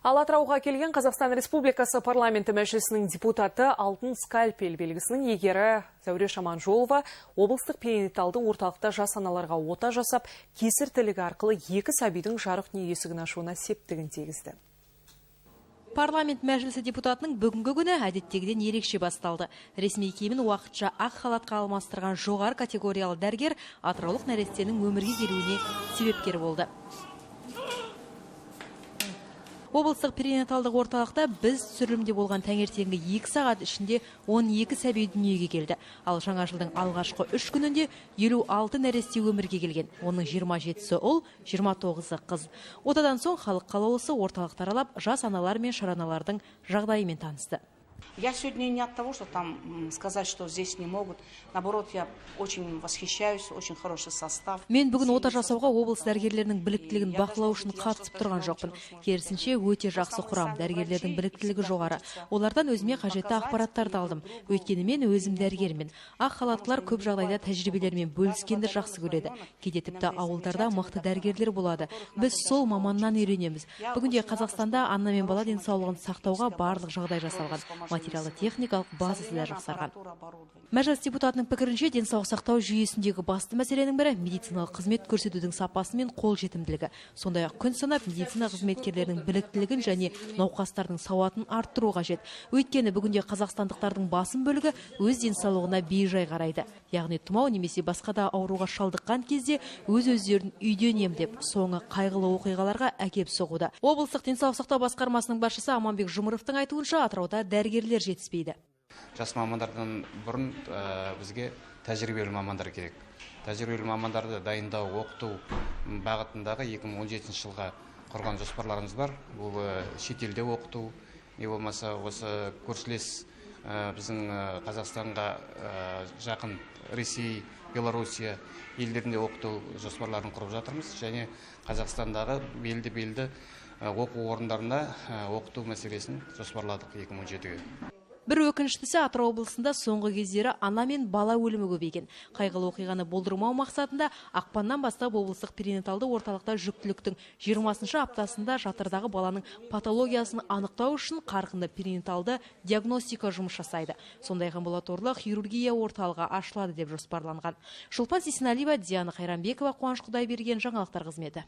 Ал Атырауға келген Қазақстан Республикасы парламенті мәжілісінің депутаты, «Алтын скальпель» белгісінің иегері Зәуреш Аманжолова облыстық перинаталды орталықта жас аналарға ота жасап, кесір тілігі арқылы екі сәбидің жарық дүние есігін ашуына септігін тигізді. Парламент мәжілісі депутатының бүгінгі күні әдеттегіден ерекше басталды. Ресми киімін уақытша ақ халатқа алмастырған жоғары категориялы дәрігер атыраулық нәрестенің өмірге келуіне себепкер болды. Облыстық перинаталдық орталықта біз түсірілімде болған таңертеңгі 2 сағат ішінде 12 сәби дүниеге келді. Ал жаңа жылдың алғашқы 3 күнінде 56 нәресте өмірге келген. Оның 27-сі ұл, 29-ы қыз. Отадан соң халық қалаулысы орталықты аралап, жас аналар мен шараналардың жағдайымен танысты. Я сегодня не от того, что там сказать, что здесь не могут. Наоборот, я очень восхищаюсь, очень хороший состав. Мен бүгін ота жасауға облыс дәрігерлерінің біліктілігін бақылау үшін қатысып тұрған жоқпын. Керісінше, өте жақсы құрам, дәрігерлердің біліктілігі жоғары. Олардан өзіме қажетті ақпараттарды алдым. Өйткені мен өзім дәрігермін. Ақ халаттылар көп жағдайда тәжірибелерімен бөліскенді жақсы көреді. Кейде тіпті ауылдарда мықты дәрігерлер болады. Біз сол маманнан үйренеміз. Бүгінде Қазақстанда ана мен бала денсаулығын сақтауға барлық жағдай жасалған. Материалды техникалық базасы да жақсарған. Мәжіліс депутатының пікірінше, денсаулық сақтау жүйесіндегі басты мәселенің бірі – медициналық қызмет көрсетудің сапасы мен қолжетімділігі. Сондай-ақ күн санап медицина қызметкерлерінің біліктілігін және науқастардың сауатын арттыру қажет. Өйткені бүгінде қазақстандықтардың басым бөлігі өз денсаулығына бейжай қарайды. Яғни тұмау немесе басқа да ауруға шалдыққан кезде өз өздерін үйден емдеп, соңы қайғылы оқиғаларға әкеп соғуда. Облыстық денсаулық сақтау басқармасының басшысы Аманбек Жұмыровтың айтуынша, Атырауда дәрігерлер жетіспейді. Жас мамандардан бұрын бізге тәжірибелі мамандар керек. Тәжірибелі мамандарды дайындау, оқыту бағытындағы 2017 жылға құрған жоспарларымыз бар. Бұл шетелде оқыту, не болмаса осы көршілес біздің Қазақстанға жақын Ресей, Белоруссия елдерінде оқыту жоспарларын құрып жатырмыз және Қазақстандағы белді белді оқу орындарында оқыту мәселесін жоспарладық 2017-ге. Бір өкініштісі, Атырау облысында соңғы кездері ана мен бала өлімі көбейген. Қайғылы оқиғаны болдырмау мақсатында ақпаннан бастап облыстық перинаталды орталықта жүктіліктің 20 аптасында жатырдағы баланың патологиясын анықтау үшін қарқынды перинаталды диагностика жұмыс жасайды. Сондай-ақ амбулаторлық хирургия орталығы ашылады деп жоспарланған. Шолпан Сейсеналиева, Диана Қайранбекова, Қуаныш Құдайберген, жаңалықтар қызметі.